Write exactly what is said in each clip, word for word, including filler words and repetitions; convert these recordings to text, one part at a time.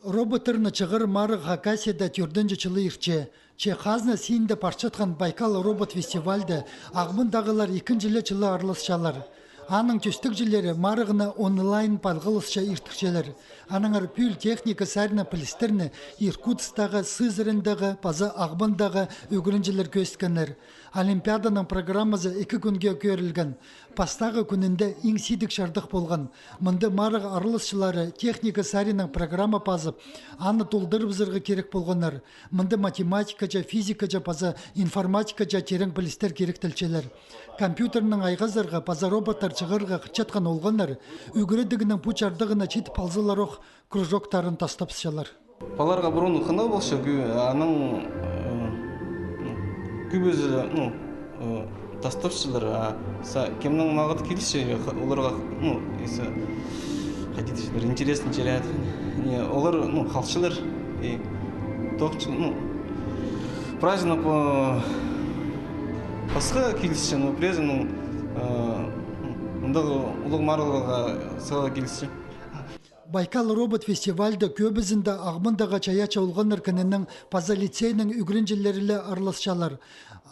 Роботтарны чығыр марығ Хакасияда тӧртінҷі чылы иртче. Че хазна синінде парчатхан Байкал робот фестивальда Ағбандағылар ікінҷіле чылы араласчалар. Аның тӧстегҷілері марығны онлайн палғалысча иртірчелер. Аннаңар пӱӱл техника саринаң пілістерні Иркутсктағы, Сызрандағы паза Ағбандағы ӱгренҷілер кӧзіткеннер. Олимпиаданың программазы ікі кӱнге кӧрілген. Пастағы кӱнінде иң сидік чардых полған. Мында марығ араласчылары техника саринаң программа пазып, аны толдырыбызарға кирек полғаннар. Мында математикаҷа, физикаҷа паза информатикаҷа тирең пілістер киректелчелер. Компьютернең айғазарға паза роботтар чығарға хынчатхан олғаннар ӱгредігнің пу чардығына читіп алзалар ох, кружоктарын тастапчалар. Палаларға бурун хынығ полча, кӱ-, анаң, э, ну, кӧбізі, ну, э, тастапчалар, а са-, кемнің мағат килісче, х-, оларға, ну, если хотите, интересный теряет. Не, олар, ну, халчалар и тоғынча, ну, праздник по пасха килісче, но прежде, ну, э, мындағы улуғ марығларға сыға килісче. Байкал робот фестивальда кӧбізінде Ағбандағы чайаачы олғаннар кінінің паза лицейнің ӱгренҷілері ле араласчалар.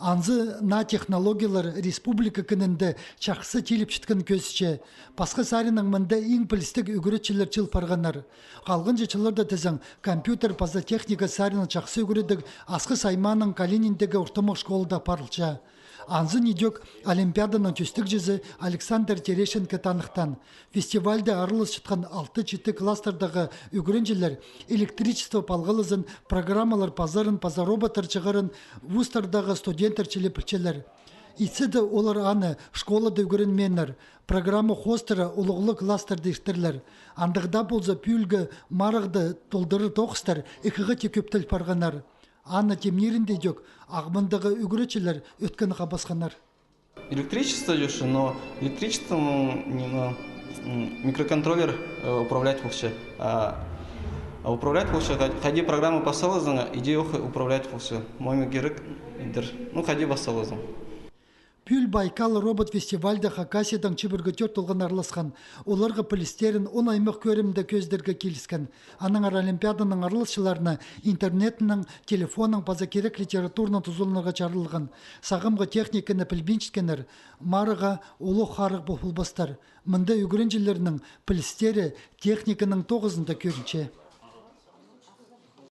Анзы наа технологиялар республика кінінде чахсы тиліпчеткен кӧзітче. Пасха саринаң мында иң пілістіг ӱгретчілер чыл парғаннар. Халғанҷы чылларда тізең, компьютер паза техника саринаң чахсы ӱгредіг Асхыс аймааның Калининдегі ортымах школада парылча. Анзын идӧк олимпиаданың тӧстегҷізі Александр Терещенко таныхтаан. Фестивальда араласчатхан алты-читі класстардағы ӱгренҷілер электричество палғалызын, программалар пазарын паза роботтар чығарын вузтардағы студенттер чіли пілчелер. Итсе дее олар аны школада ӱгренмееннер. Программа хоостыра улуғлығ класстарда иртерлер. Андағ даа полза, пӱӱлгі марығды толдырар тоғыстар ікі хати кӧптел парғаннар. Аны тимнирінде идӧк Ағбандағы ӱгретчілер ӧткін хабасханнар. Электричество дее, но электричествоның не, но, м, микроконтроллер, э, управлять полча. А, а управлять полча, ха-, хайди программа пас салзаң, иди ох управлять полча. Мойны кирек идер. Ну, хайди пас салзаң. Пӱӱл Байкал робот фестивальда Хакасиядаң чибіргі тӧрт олған араласхан. Оларға пілістерін он аймах кӧрімде кӧзідерге киліскен. Аннаңар олимпиаданың араласчыларына интернетнең, телефоннаң паза кирек литературанаң тузаланарға чарылған. Сағамғы техниканы пілбинчеткеннер марығға улуғ харығ пол-, полбастар. Мында ӱгренҷілернің пілістері техниканың тоғызында кӧрінче.